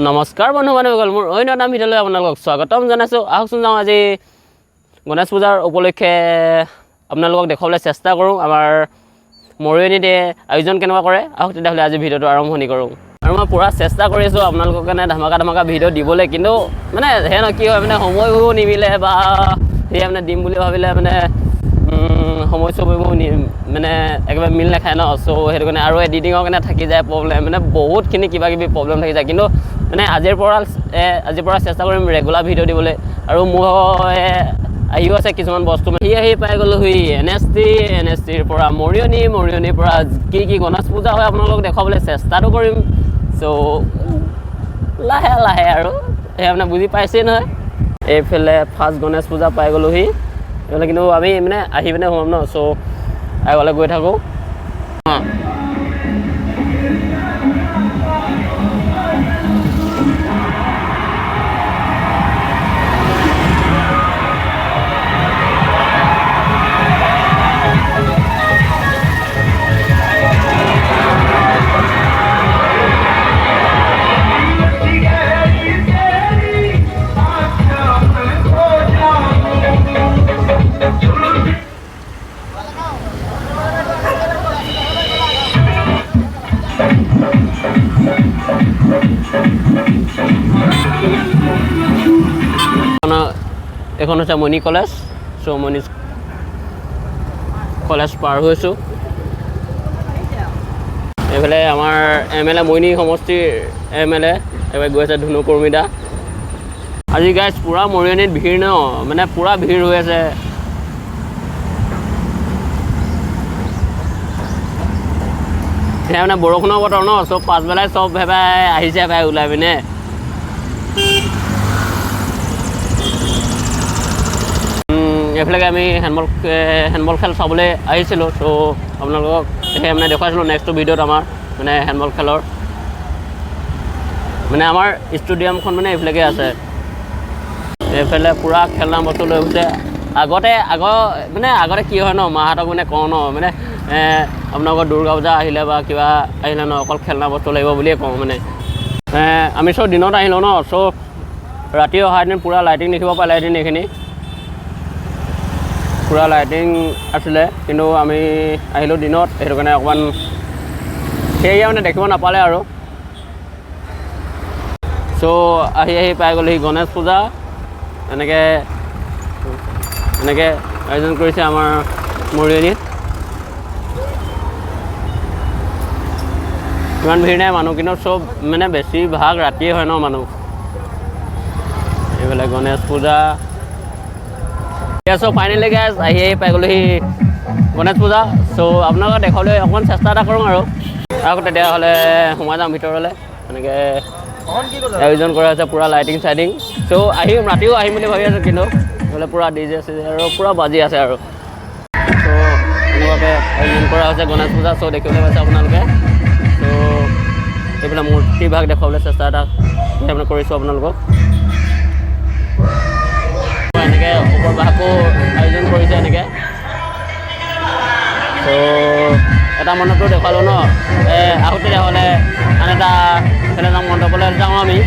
নমস্কাৰ বন্ধু বান্ধৱীসকল, মোৰ অন্য এটা ভিডিঅ'লৈ আপোনালোকক স্বাগতম জনাইছোঁ। আহকচোন যাওঁ, আজি গণেশ পূজাৰ উপলক্ষে আপোনালোকক দেখুৱাবলৈ চেষ্টা কৰোঁ আমাৰ মৰিয়নিতে আয়োজন কেনেকুৱা কৰে। আহক তেতিয়াহ'লে আজি ভিডিঅ'টো আৰম্ভণি কৰোঁ। আৰু মই পূৰা চেষ্টা কৰিছোঁ আপোনালোকৰ কাৰণে ধামাকা ধামাকা ভিডিঅ' দিবলৈ, কিন্তু মানে সেই নহয়, কি হয় মানে সময়বোৰ নিমিলে বা সেয়া মানে দিম বুলি ভাবিলে মানে সময় চববোৰ মানে একেবাৰে মিল নাখায় ন। চ' সেইটো কাৰণে আৰু এডিটিঙৰ কাৰণে থাকি যায় প্ৰব্লেম, মানে বহুতখিনি কিবা কিবি প্ৰব্লেম থাকি যায়। কিন্তু মানে আজিৰ পৰা চেষ্টা কৰিম ৰেগুলাৰ ভিডিঅ' দিবলৈ। আৰু মোৰ আহিও আছে কিছুমান বস্তু। সি আহি পাই গ'লোঁ সি N S T, N S টিৰ পৰা মৰিয়নি, মৰিয়নিৰ পৰা কি কি গণেশ পূজা হয় আপোনালোকক দেখুৱাবলৈ চেষ্টাটো কৰিম। চ' লাহে লাহে আৰু সেয়া মানে বুজি পাইছেই নহয়। এইফালে ফাৰ্ষ্ট গণেশ পূজা পাই গ'লোহি এইফালে। কিন্তু আমি মানে আহি পিনে সোমাম ন, চ' আগলৈ গৈ থাকোঁ। অঁ, এইখন হৈছে মণি কলেজ। চ' মণি কলেজ পাৰ হৈছোঁ। এইফালে আমাৰ এম এল এ, মৰিয়নি সমষ্টিৰ এম এল এ এবাৰ গৈ আছে, ধুনু কৰ্মীদা। আজি গাইজ পূৰা মৰিয়নিত ভিৰ ন, মানে পূৰা ভিৰ হৈ আছে। সেয়া মানে বৰষুণৰ বতৰ ন, চব পাছবেলাই চব ভেবাই আহিছে ভাই ওলাই পিনে। এইফালে আমি হেণ্ডবল খেল চাবলৈ আহিছিলোঁ। চ' আপোনালোকক সেই মানে দেখুৱাইছিলোঁ নেক্সটটো ভিডিঅ'ত আমাৰ মানে হেণ্ডবল খেলৰ মানে আমাৰ ষ্টেডিয়ামখন মানে এইফালেকে আছে। এইফালে পূৰা খেলনা বস্তু লৈ গৈছে। আগতে আগৰ মানে আগতে কি হয় ন, মাহঁতক মানে কওঁ ন, মানে আপোনালোকৰ দুৰ্গা পূজা আহিলে বা কিবা আহিলে ন, অকল খেলনা বস্তু লাগিব বুলিয়ে কওঁ। মানে আমি চব দিনত আহিলোঁ ন, চ' ৰাতি অহা দিন পূৰা লাইটিং দেখিব পালেহেঁতেন। এইখিনি পূৰা লাইটিং আছিলে, কিন্তু আমি আহিলোঁ দিনত, সেইটো কাৰণে অকণমান সেয়ে মানে দেখিব নাপালে আৰু। চ' আহি আহি পাই গ'লোহি গণেশ পূজা। এনেকৈ এনেকৈ আয়োজন কৰিছে আমাৰ মৰিয়নিত। ইমান ভিৰ নাই মানুহ, কিন্তু চব মানে বেছিভাগ ৰাতিয়ে হয় ন মানুহ। এইফালে গণেশ পূজা। চ' ফাইনেলি গাইজ, আহি আহি পাই গ'লোহি গণেশ পূজা। চ' আপোনালোকক দেখুৱাবলৈ অকণমান চেষ্টা এটা কৰোঁ আৰু আকৌ তেতিয়াহ'লে সোমাই যাম ভিতৰলৈ। এনেকৈ আয়োজন কৰা হৈছে, পূৰা লাইটিং চাইটিং। চ' আহিম, ৰাতিও আহিম বুলি ভাবি আছোঁ, কিন্তু এইফালে পূৰা ডিজে চিজে আৰু পূৰা বাজি আছে আৰু। চ' এনেকুৱাকৈ আয়োজন কৰা হৈছে গণেশ পূজা। চ' দেখিবলৈ পাইছে আপোনালোকে। চ' এইফালে মূৰ্তিভাগ দেখুৱাবলৈ চেষ্টা এটা মানে কৰিছোঁ আপোনালোকক। এনেকৈ ওপৰ ভাগো আয়োজন কৰিছে এনেকৈ। চ' এটা মণ্ডপটো দেখুৱালোঁ ন, আহোঁ তেতিয়াহ'লে আন এটা ফালে যাওঁ, মণ্ডপলৈ যাওঁ আমি।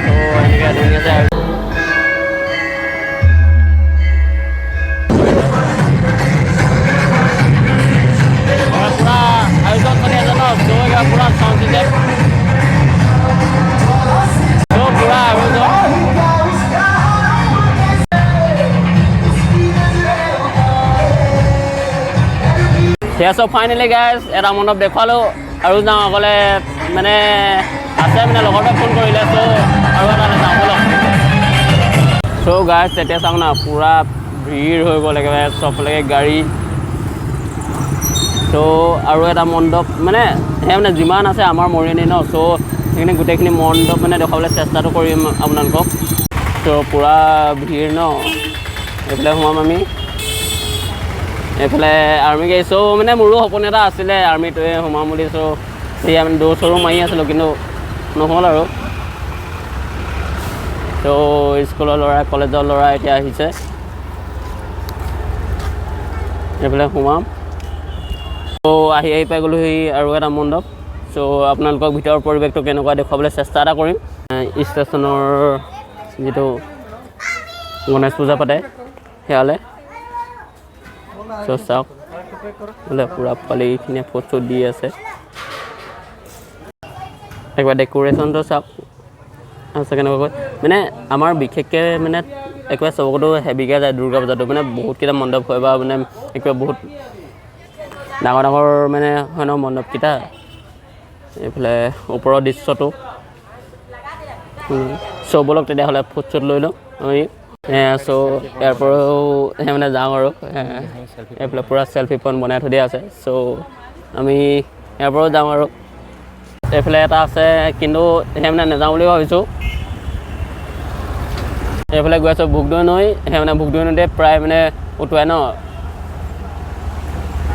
চ' এনেকৈ ধুনীয়াছে আৰু। পূৰা আয়োজন চলি আছে ন, চ' একেবাৰে পূৰা চাউণ্ড চিষ্টেম। চ' পূৰা আয়োজন। সেয়া চব ফাইনেলি গাইজ, এটা মণ্ডপ দেখুৱালোঁ আৰু যাওঁ অকলে মানে আছে, মানে লগৰটোৱে ফোন কৰিলে। চ' আৰু এটালৈ যাওঁ ব'লক। চ' গাইজ, তেতিয়া চাওক না, পূৰা ভিৰ হৈ গ'ল একেবাৰে, চবফালে গাড়ী। চ' আৰু এটা মণ্ডপ মানে সেয়া মানে যিমান আছে আমাৰ মৰিয়নি ন, চ' সেইখিনি গোটেইখিনি মণ্ডপ মানে দেখুৱাবলৈ চেষ্টাটো কৰিম আপোনালোকক। চ' পূৰা ভিৰ ন, এইফালে সোমাম আমি। এইফালে আৰ্মি গাড়ী। চ' মানে মোৰো সপোন এটা আছিলে আৰ্মিটোৱে সোমাম বুলি। চ' সেয়া মানে দৌৰ চৌৰো মাৰি আছিলোঁ, কিন্তু নহ'ল আৰু। চ' স্কুলৰ ল'ৰা, কলেজৰ ল'ৰা এতিয়া আহিছে। এইফালে সোমাম। চ' আহি আহি পাই গ'লোহি আৰু এটা মণ্ডপ। চ' চ' আপোনালোকক ভিতৰৰ পৰিৱেশটো কেনেকুৱা দেখুৱাবলৈ চেষ্টা এটা কৰিম। ষ্টেচনৰ যিটো গণেশ পূজা পাতে সেয়ালৈ। চ' চাওক, বোলে পূৰা পোৱালিখিনিয়ে ফটো শ্বুট দি আছে। একবাৰ ডেক'ৰেশ্যনটো চাওক আছে কেনেকুৱাকৈ। মানে আমাৰ বিশেষকৈ মানে একেবাৰে চবকতো হেভিকৈ যায় দুৰ্গা পূজাটো, মানে বহুতকেইটা মণ্ডপ হয় বা মানে একেবাৰে বহুত ডাঙৰ ডাঙৰ মানে হয় ন মণ্ডপকেইটা। এইফালে ওপৰৰ দৃশ্যটো। চ' ব'লক তেতিয়াহ'লে ফুট চুট লৈ লওঁ আমি। চ' ইয়াৰ পৰাও সেই মানে যাওঁ আৰু এইফালে পূৰা চেলফি পইণ্ট বনাই থৈ দিয়া আছে। চ' আমি ইয়াৰ পৰাও যাওঁ আৰু এইফালে এটা আছে, কিন্তু সেই মানে নাযাওঁ বুলি ভাবিছোঁ। এইফালে গৈ আছোঁ ভোগদৈ নৈ। সেই মানে ভোগদৈ নৈতে প্ৰায় মানে উটুৱাই ন।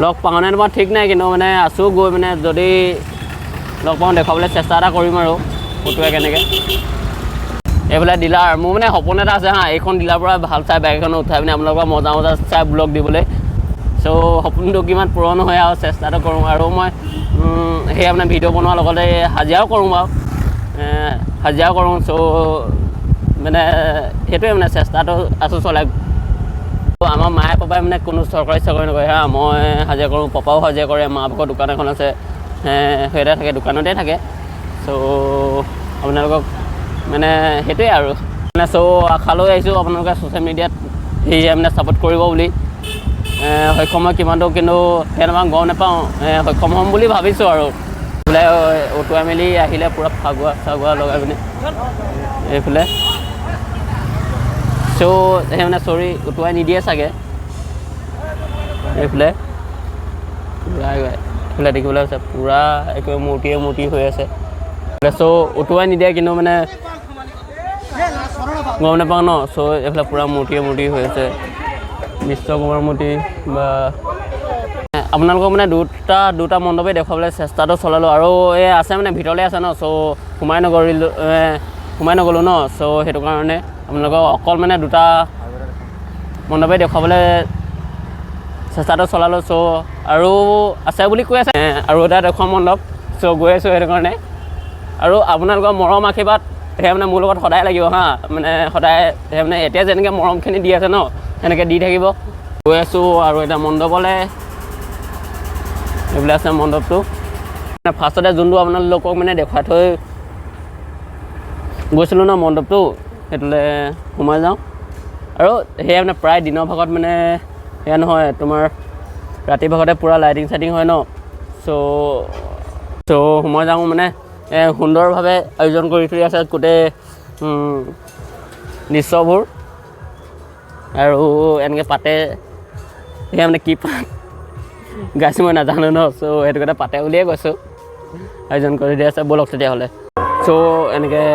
লগ পাওঁ নে নাপাওঁ ঠিক নাই, কিন্তু মানে আছোঁ গৈ মানে যদি লগ পাওঁ দেখুৱাবলৈ চেষ্টা এটা কৰিম আৰু উটুৱাই কেনেকৈ। এইফালে ডিলাৰ, মোৰ মানে সপোন এটা আছে হা, এইখন ডিলাৰ পৰা ভাল চাই বাইক এখন উঠাই পিনে আপোনালোকৰ মজা মজা চাই ব্লগ দিবলৈ। চ' সপোনটো কিমান পূৰণ হয় আৰু চেষ্টাটো কৰোঁ। আৰু মই সেই আপোনাৰ ভিডিঅ' বনোৱাৰ লগতে হাজিৰাও কৰোঁ বাৰু, হাজিৰাও কৰোঁ। চ' মানে সেইটোৱে মানে চেষ্টাটো আছোঁ চলাই। আমাৰ মায়ে পাপাই মানে কোনো চৰকাৰী চাকৰি নকৰে হা, মই হাজিৰা কৰোঁ, পাপাও হাজিৰা কৰে। মা বাপৰ দোকান এখন আছে, সেইতে থাকে, দোকানতে থাকে। চ' আপোনালোকক মানে সেইটোৱে আৰু মানে চ' আশা লৈ আহিছোঁ আপোনালোকে ছ'চিয়েল মিডিয়াত সেয়ে মানে ছাপোৰ্ট কৰিব বুলি। সক্ষম হয় কিমানটো কিন্তু তেনেকুৱা গম নাপাওঁ, সক্ষম হ'ম বুলি ভাবিছোঁ। আৰু বোলে উটুৱাই মেলি আহিলে পূৰা ফাগুৱা চাগুৱা লগাই পিনে এইফালে। চ' সেই মানে চৰি উটুৱাই নিদিয়ে চাগে। এইফালে পূৰা এইফালে দেখিবলৈ আছে পূৰা একেবাৰে মূৰ্তিয়ে মূৰ্তি হৈ আছে। চ' উটুৱাই নিদিয়ে, কিন্তু মানে গম নাপাওঁ ন। চ' এইফালে পূৰা মূৰ্তিয়ে মূৰ্তি হৈ আছে, বিশ্বকুমাৰ মূৰ্তি বা আপোনালোকক মানে দুটা দুটা মণ্ডপেই দেখুৱাবলৈ চেষ্টাটো চলালোঁ। আৰু এই আছে মানে ভিতৰলৈ আছে ন, চ' সোমাই নগৰিলোঁ, সোমাই নগ'লোঁ ন। চ' সেইটো কাৰণে আপোনালোকক অকল মানে দুটা মণ্ডপেই দেখুৱাবলৈ চেষ্টাটো চলালোঁ। চ' আৰু আছে বুলি কৈ আছে, আৰু এটা দেখুৱাম মণ্ডপ। চ' গৈ আছোঁ সেইটো কাৰণে। আৰু আপোনালোকৰ মৰম আশীৰ্বাদ সেয়া মানে মোৰ লগত সদায় লাগিব হা, মানে সদায় সেয়া মানে এতিয়া যেনেকৈ মৰমখিনি দি আছে ন, সেনেকৈ দি থাকিব। গৈ আছোঁ আৰু এটা মণ্ডপলৈ। এইবিলাক আছে মণ্ডপটো, মানে ফাৰ্ষ্টতে যোনটো আপোনালোকক মানে দেখুৱাই থৈ গৈছিলোঁ ন মণ্ডপটো, সেইটোলৈ সোমাই যাওঁ। আৰু সেয়া মানে প্ৰায় দিনৰ ভাগত মানে সেয়া নহয়, তোমাৰ ৰাতি ভাগতে পূৰা লাইটিং চাইটিং হয় ন। চ' চ' সোমাই যাওঁ, মানে সুন্দৰভাৱে আয়োজন কৰি থৈ আছে গোটেই দৃশ্যবোৰ। আৰু এনেকৈ পাতে, সেয়া মানে কি পাত গাইছোঁ মই নাজানো ন, চ' সেইটো কাৰণে পাতে বুলিয়ে কৈছোঁ। আয়োজন কৰি দিয়া আছে, ব'লক তেতিয়াহ'লে। চ' এনেকৈ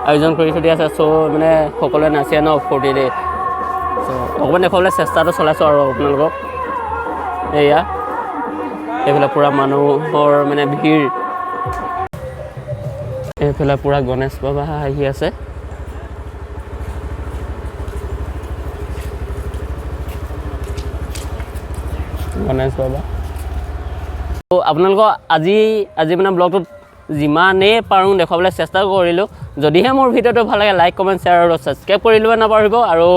আয়োজন কৰি থৈ দিয়া আছে। চ' মানে সকলোৱে নাচে ন ফূৰ্তিতে। চ' অকণমান দেখুৱাবলৈ চেষ্টাটো চলাইছোঁ আৰু আপোনালোকক। এয়া এইফালে পূৰা মানুহৰ মানে ভিৰ। এইফালে পূৰা গণেশ বাবা আহি আছে। গণেশ বাবা। আপোনালোকৰ আজি আজি মানে ব্লগটোত যিমানেই পাৰোঁ দেখুৱাবলৈ চেষ্টা কৰিলোঁ। যদিহে মোৰ ভিডিঅ'টো ভাল লাগে, লাইক, কমেণ্ট, শ্বেয়াৰ আৰু ছাবস্ক্ৰাইব কৰি ল'ব নাপাহৰিব। আৰু